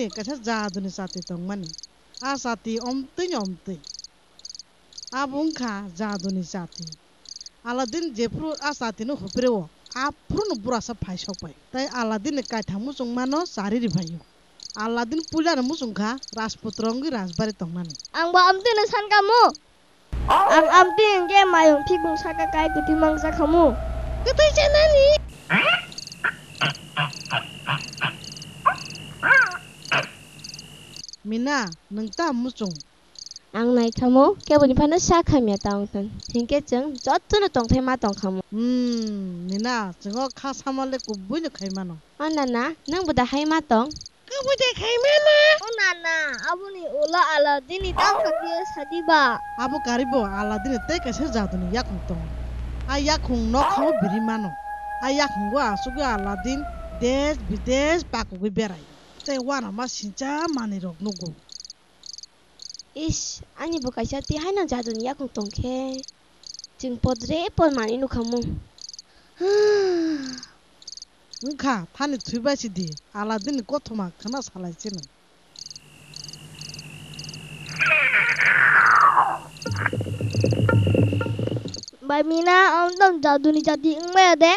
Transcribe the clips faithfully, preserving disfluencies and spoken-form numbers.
Kaisa jaduni chati tongmani. A chati omtwini omtwi. Abo wngkha jaduni chati. Aladin jephuru a chatino hupreo, aphuruno burasa phai sokpai. Tai Aladinni kaitham muchungmano chariri phaio. Aladin puilano muchungkha rajputra wngwi rajbari tongnani. Ang bo amtwino sankha mu. Ang amtwi hwnkhe mayung phikung saka kai kwtwi mangsa khamu. Kwtwi chanani. Mina, nwng ta muchung? Ang naikhamu, keboni phano sak hamya ta wngthang. Hinkhe chwng jotono tongthai ma tongkhamu. Hmm, Mina, chwng o kha samale kubuino khai mano. O nana, nwng bo da hai ma tong? Kubui de khai mano. O nana, aboni ulo Aladinni tang kha phiya sadi ba. Abo karibo Aladinni tei kaisa jaduni yakhung tongo. A yakhung nokhao biri mano. A yakkhungo achugwi Aladin desh bidesh pakugwi berai. Tei uanama sincha manwirok nugo. Ish, ani bo kaisa twi haino jaduni yakhung tongkhe, chwng podre pod manwi nukhamu. Wngkha, thani thwibai sidi, Aladinni kothoma khna salai sino. Bai Mina, ang tong jaduni jati wngmaya de,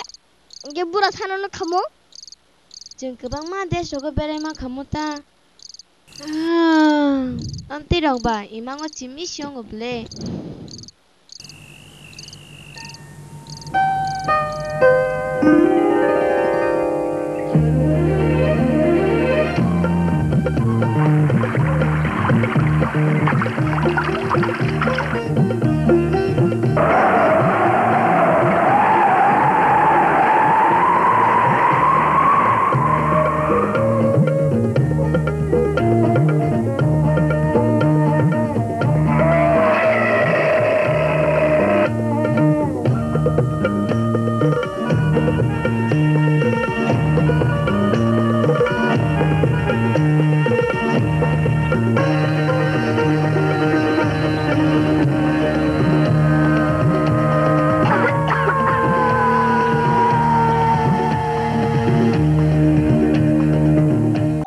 hwnkhe bura sano nukhamu. Chwng kwbangma desh rogo berai mankhamu ta. Ah, amtwi rok ba imango chimi si wngo ble.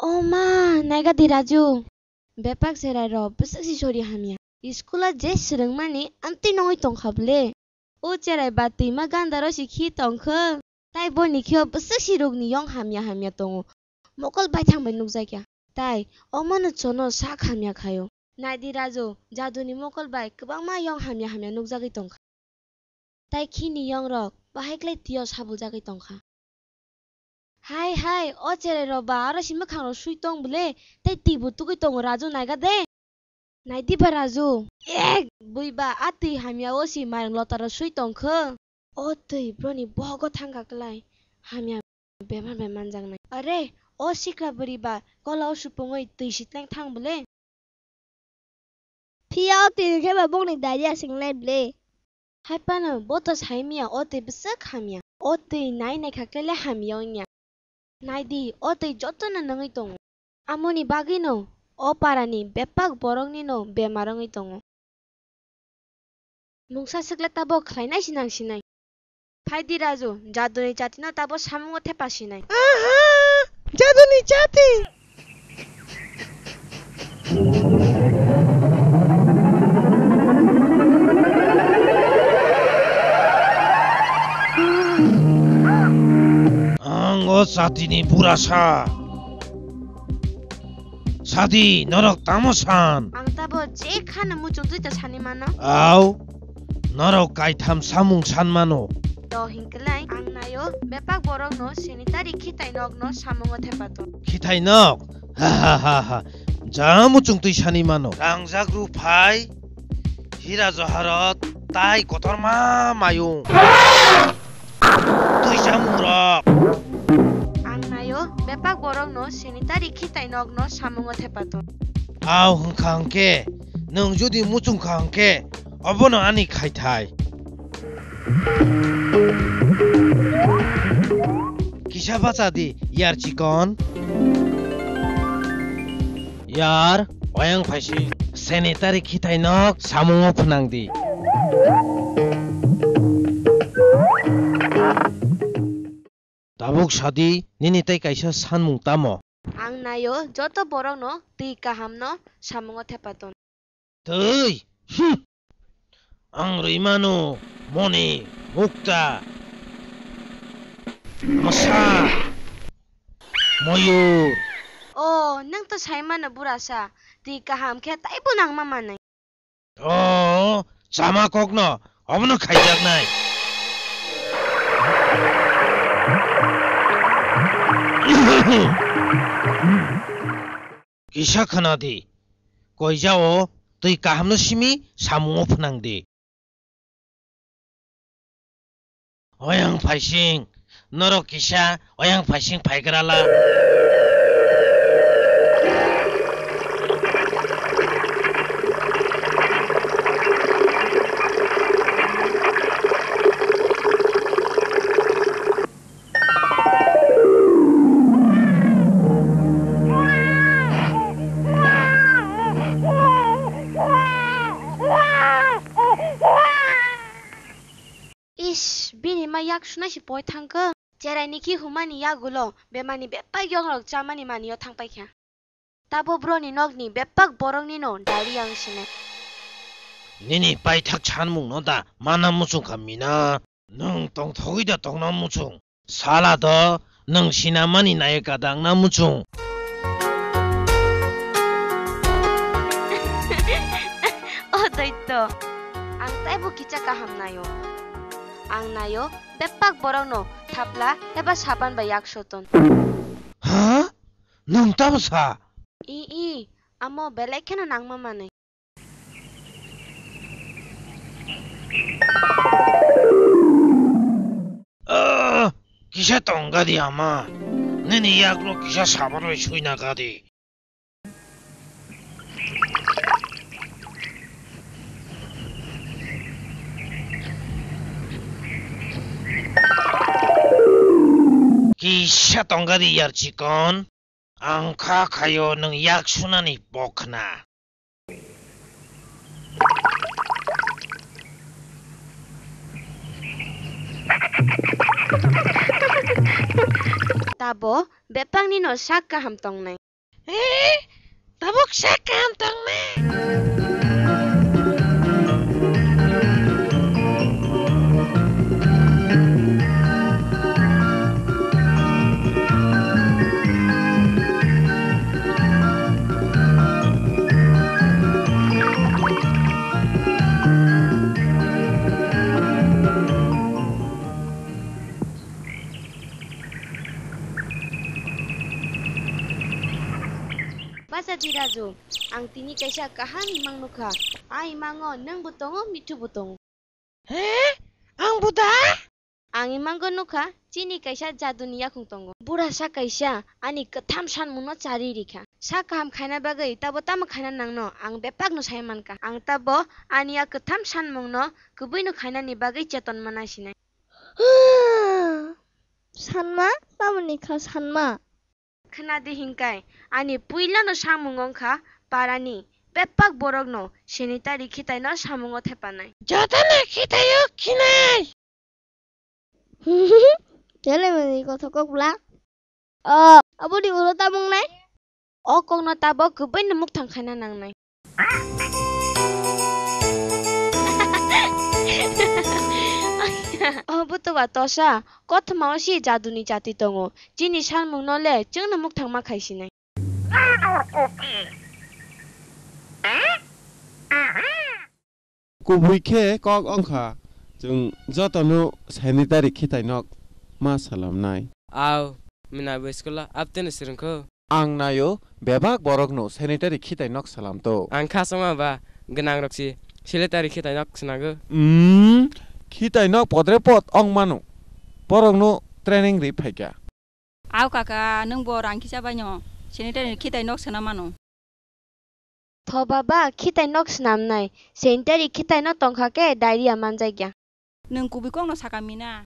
O ma, naiga di Raju. Bepak cherai rok bwswk si sori hamya. School o je swrwngmani amtwi nongwi tongkha ble. O cherai ba twima ganda ro si khi tongkho. Tai boni khio bwswk si rukni yong hamya hamya tongo. Mokol baithang bai nukjakya. Tai omono chono sak hamya khaio. Naidi Raju, jaduni mokol bai kwbangma yong hamya hamya nukjagwi tongkha. Tai khini yongrok bahai klai twiyo sabuljagwi tongkha. Hai hai, o cherai rok ba aro si mwkhang rok sui tong bwle, tei twi bo tugui tongo Raju naiga de. Naidi ba Raju, ek bui ba a twi hamya o si mairang lota rok sui tongkho. O twi broni bohogo thangkha klai, hamya bemar bai manjaknai. Are, o sikla bwrwi ba kola o supungwi twi sitleng thang bwle. Phiya o twi rwkhe ba bongni diarrhea swngnai bwle. Hai phano bo to sai manya o twi bwswk hamya. O twi nai nai kha khe le hamya wngya. Nai di, o twi jotono nungwi tongo. Amoni bagwino o parani bebak boroknino bemar wngwi tongo. Mungsa swkle tabok khlainai si nang sinai. Phai di Raju, jaduni chatino tabok samungo thepa sinai. Aha! Jaduni chati! Ang o chatini burasa. Sadi, norok tamo san? Ang tabo je khana muchungtwi ta sani mano. Au, norok kaitham samung san mano. To hinklai ang naio, bebak borokno sanitary khitai nokno samungo thepato. Khitai nok? Ha ha ha ha. Ja muchungtwi sani mano. Rangjak ruphai, hira joharot, tai kotorma mayung. Twi samungrok. Ang naio, bebak borokno sanitary khitai nokno samungo thepato. Au hwnkha hwnkhe, nwng jodi muchungkha hwnkhe, obono ani khaithai. Kisa bacha di, yar chikon. Yar, oyang phaisi. Sanitary khitai nok samungo phwnang di. Tabuk sadi, nini tei kaisa sanmung tamo? Ang naio joto borokno twi kahamno samungo thepa ton. Twi? Hm. Ang rwi mano moni, mukta, mwsa, moyur. O, nwng to sai mano burasa, twi kaham khe taibo nangma manwi. O, chama kokno, obono khaijaknai. Kisa khna di, koijao twi kahamno simi samungo phnang di. Oyang phaising, norok kisa oyang phaising phaigrala. Ish, bini ma yak sunai se poi thangkha. Cherai ni khi humani yagulo bemani bebak yong rok chamani manio thangpaikha. Tabo broni nokni bebak boroknino diarrhea wng sinai. Nini paithak sanmungno da mana muchungkha mina. Nwng tongthogwi da tongna muchung. Sala do nwng sinamani nayaka dangna muchung. O doito, ang taibo kicha kaham naio. Ang naio bebak borokno thapla eba saban bai yak soton. Ha? Nwng tamo sa? I, i, amo belai kheno nangma manwi. Ah, kisa tongga di ama. Nini yakno kisa sabaroi suina gadi. Kisa tongga di yar chikon. Ang kha khaio nwng yak sunani bokhna. Tabo bebakni no sak kaham tongnai. Eh, tabuk sak kaham tongnai. Bacha di Raju, ang tini kaisa kaham imang nukha. A imango nwngbo tongo, mithubo tongo. He? Ang bo da? Ang imango nukha, chini kaisa jaduni yakhung tongo. Burasa kaisa ani kwtham sanmungno chari rikha. Sak kaham khaina bagwi tabo tamo khaina nangno ang bebakno sai mankha. Ang tabo ani a kwtham sanmungno kwbwino khainani bagwi cheton mana sinai. Sanma? Tamoni kha sanma? Khna di hinkai, ani puilano samung wngkha parani bebak borokno sanitary khitaino samungo thepanai. Jotono khitaio khinai. Telemani kothok kok bla. O, aboni ulo tamung nai? O kokno tabok kwbwino mukthang khaina nangnai. O butuba tosa, kothoma o si jaduni jati tongo. Chini salmungno le chwngno mukthang ma khai sinai. Kubui khe kok wngkha, chwng jotono sanitary khitainok ma salamnai. Au, mina bo school o abteno swrwngkho. Ang naio bebak borokno sanitary khitainok salamto. Ang kha chongma ba gwnang rok si sanitary khitainok swnago. Umm, khitainok podre pod wng mano. Borokno training ri phaikha. Au kaka, nwng bo rang kisa baino sanitary khitai nok swnam mano. Tho baba, khitai nok swnamnai, sanitary khitai no tongkha khe diarrhea manjakya. Nwng kubui kokno saka mina.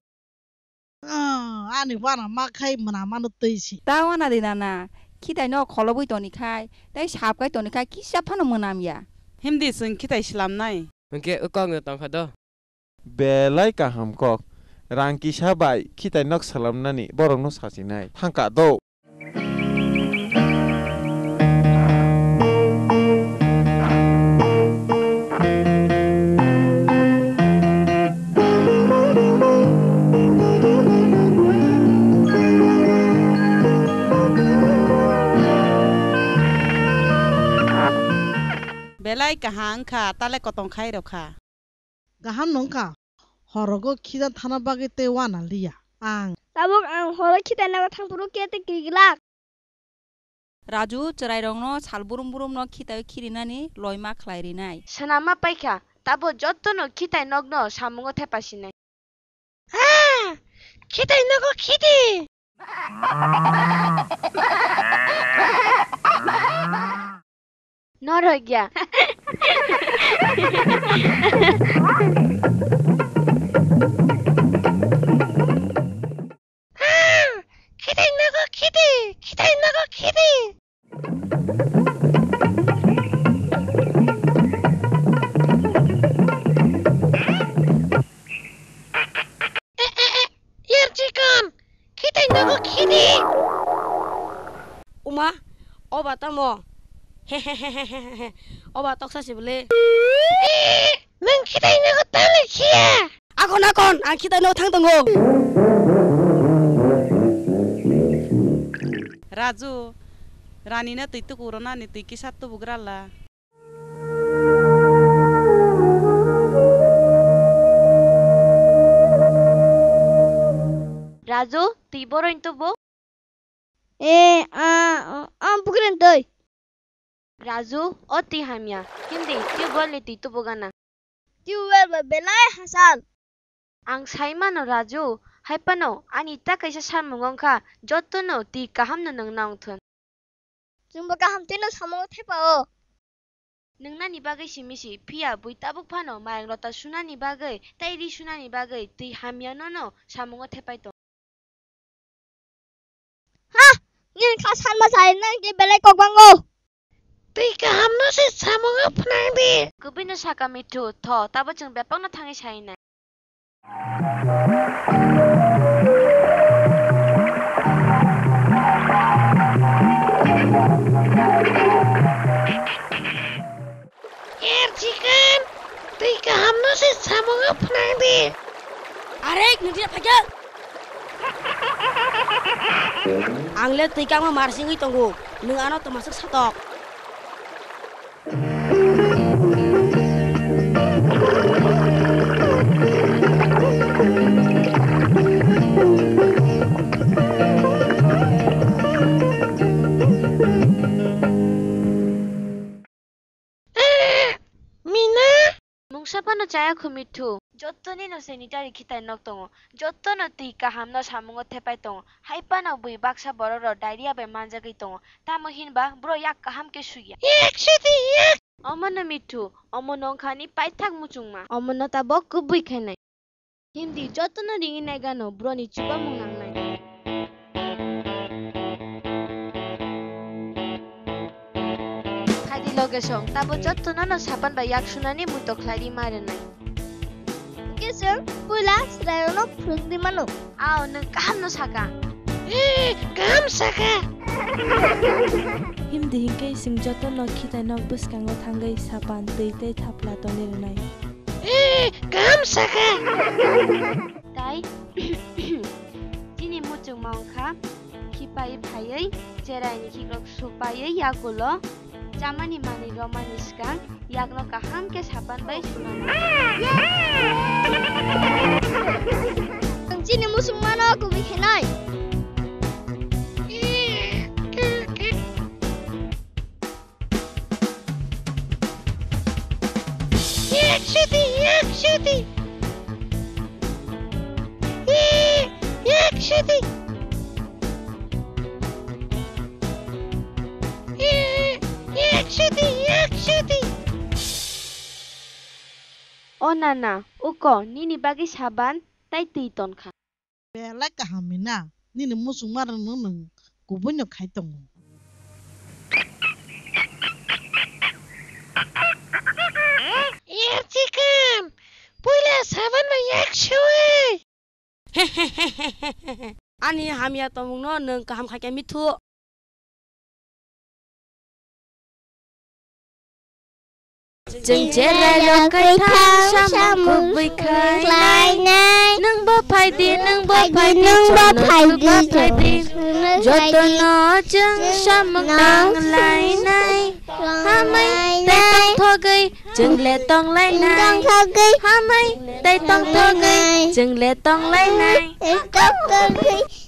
Ahh, ani wana ma khai mwnamano twi si. Ta wana di nana, khitai no kholobwi tonikhai, tei sap khai tonikhai kisa phano mwnamya. Himdi chwng khitai slamnai. Hwnkhe o kokno tongkha do. Belai kaham kok. Rang kisa bai khitai nok salamnani borokno sachinai. Thangka do. Belai kaham wngkha, tale kotong khai rw kha. Kaham no wngkha, horogo khita thana bagwi tei uana liya ang. Tabuk ang horo khitai nogo thang phuru kete kiglak. Raju chwrairokno sal brum brumno khitai khirinani loima khlai rinai. Swnamma paikha, tabo jottono khitai nokno samungo thepasinai. Ah! Khitai nogo khiti! Norok ya. Ah! Khitai nogo khiti! Khitai nogo khiti! E, e, e, yar chikon, khitai nogo khiti. Uma, oba tamo. Oba toksa sibole. E, nwng khitai nogo tamo khiya. Akon, akon, ang khitai nogo thang tongo. Raju, Rani na twi tuku rona ni twi kisa tubugra la. Raju, twi boroi tubu? E, a, a, a, bukren twi. Raju, o twi hamya. Hindi, tubewell ni twi tubu gana. Tubewell ba belai hasal. Ang sai mano Raju, hai phano ani ta kaisa samung wngkha, jotono twi kaham no nwng na wngthun. Chwngbo kaham twino samung thepao. Nwngnani bagwi simi si, phiya bui tabuk phano mayang lota sunani bagwi tei ri sunani bagwi twi hamya nono samungo thepai tong. Ha! Nini kha sanma sai nang je belai kok bango. Twi kaham no se samungo phnang di. Kubui no saka mithu, tho, tabo chwng bebak no thangwi sai nai. Er chikan, twi kaham no se samungo phnang di. Are, nung dia phagya. Ang le twi kangma marsingwi tongo, nung ano tmaswk satok. Mina? Mungsa phano chaya khu mithu. Jottoni no sanitary khitai nok tongo. Jottono twi kaham no samungo thepai tongo. Hai phano bui baksa borok rok diarrhea bai manjagwi tongo. Tamo hinba bro yak kaham khe suya. Yak sidi yak. Omo no mithu, omo no wngkha ani paithak muchungma. Omo no tabok kubui khainai. Hindi jotono ringwi naigano broni chubamung nangnai. Phaidi loge song, tabo jotono no sapan bai yak sunani muitok khlai ri ma rwnai. Hwnkhe chwng puila chwrairokno phwrwngwi mano. Ao, nwng kaham no saka. Eh, kaham saka. Himdi hinkhe chwng jotono khitai nok bwskango thangwi sapan, twi tei thapla tonwi rwnai. Eh, kaham saka. Tai chini muchungma wngkha khipai phaiwi cheraini khikrok supaiwi yagulo chamani manwi romani swkang yakno kaham khe sapan bai sunana. Ang chini muchungmano kubui khenai. Yak sidi, yak sidi. Yak sidi. Yak sidi, yak sidi. O nana, uko, nini bagwi saban tai twi tonkha. Belai kaham mina, nini muchungmarokno nwng kubuino khai tongo. Yak chikon, puila saban bai yak sui. Ani hamya tongmungno nwng kaham khaikha mithu. Chwng cherai rok khai thang samung kubui khlainai. Nwng bo phai di, nwng bo phai di, nwng bo phai di, phai di. Jotono chwng samung tang lainai. Hamai tei tongthogwi chwng le tong lainai. Hamai tei tongthogwi chwng le tong lainai.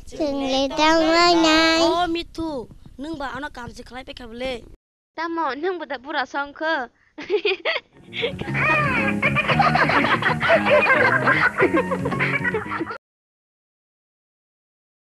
Chwng le tong lainai. O Mithu, nwng ba ano kam se khlai paikha bole? Tamo nwng bo da bura song kho?